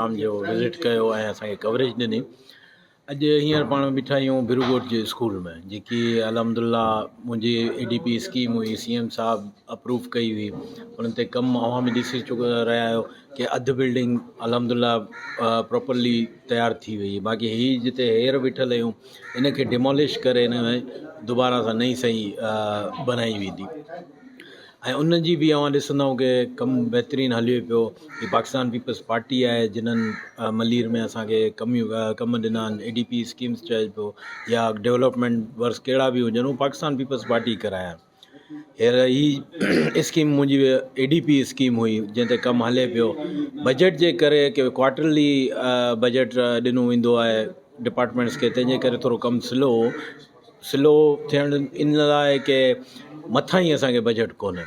جو وزٽ ڪيو ۽ اسان کي ڪوريج ڏني. اڄ هينئر پاڻ بيٺا آهيون ڀرو ڳوٺ جي اسڪول ۾ جيڪي الحمد لله منهنجي اي ڊي پي اسڪيم هئي سي ايم صاحب اپروو ڪئي هئي انهن تي ڪم اوهان به ڏسي چڪا رهيا آهيو ڪي اڌ بلڊنگ الحمد لله پراپرلي تيار ٿي وئي باقي هي جتي هير بيٺل آهيون ان کي ڊمالش ڪري ان ۾ دوباره سان نئين سئي بنائي ويندي ۽ ان جي به اوهان ڏسندؤ ڪي ڪم بهترين هلي پيو هي پاڪستان پيپلز پارٽي آهي جنھن ملير ۾ اسانکي ڪميون ڪم ڏنا آهن اي ڊي پي اسڪيمس چئي پيو يا ڊولپمينٽ ورڪس ڪهڙا به هجن هو پاڪستان پيپلز پارٽي ڪرايا آهن هينئر هي اسڪيم منهنجي اي ڊي پي اسڪيم هئي جنهن تي ڪم هلي پيو بجيٽ جي ڪري ڪي ڪوارٽرلي بجيٽ ڏنو ويندو آهي ڊپارٽمينٽس کي تنهن جي ڪري ٿورو ڪم سلو هو سلو ٿيڻ ان لاء ڪي مٿان ئي اسان کي بجيٽ ڪونهي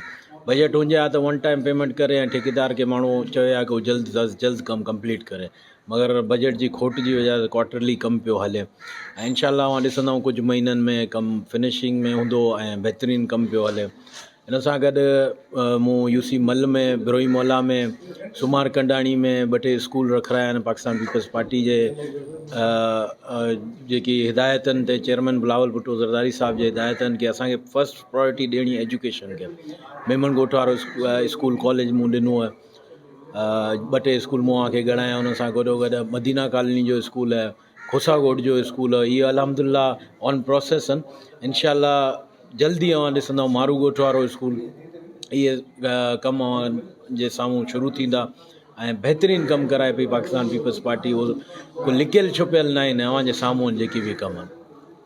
بجيٽ هجي ها ته ون ٽائيم پيمينٽ ڪري ۽ ٺيڪيدار کي ماڻهو چوي ها ڪي هو جلد از جلد ڪم ڪمپليٽ ڪري مگر بجيٽ جي کوٽ جي وجه سان ڪوارٽرلي ڪم پيو هلي ۽ انشاء الله اوهان ڏسندؤ ڪجهه مهينن ۾ ڪم فنشنگ ۾ هوندو ۽ بهترين ڪم پيو هلي ان سان گڏ مون يو سي مل ۾ بروهي محلا ۾ سومار ڪنڊاڻي ۾ ٻه ٽي اسڪول رکرايا آهن پاڪستان پيپلز پارٽي جي جيڪي هدايتن تي چيئرمين بلاول ڀٽو زرداري صاحب جي هدايتن کي اسانکي فرسٽ پرائرٽي ڏيڻي ايجوڪيشن کي ميمڻ ڳوٺ وارو اسڪول ڪاليج مون ڏنو آهي ٻه ٽي اسڪول مون اوهان کي ڳڻايا ان سان گڏو گڏ مدينه ڪالوني جو اسڪول آهي کوسا ڳوٺ جو اسڪول اهي الحمد الله آن پروسيس آهن انشاء الله جلد ئي اوهان ڏسندؤ مارو ڳوٺ وارو اسڪول اهي ڪم اوهان جي سامهون شروع ٿيندا ۽ بهترين ڪم ڪرائي پئي پاڪستان پيپلز پارٽي اهو ڪو لڪيل ڇپيل نه آهن اوهان جي سامهون جيڪي به ڪم آهن.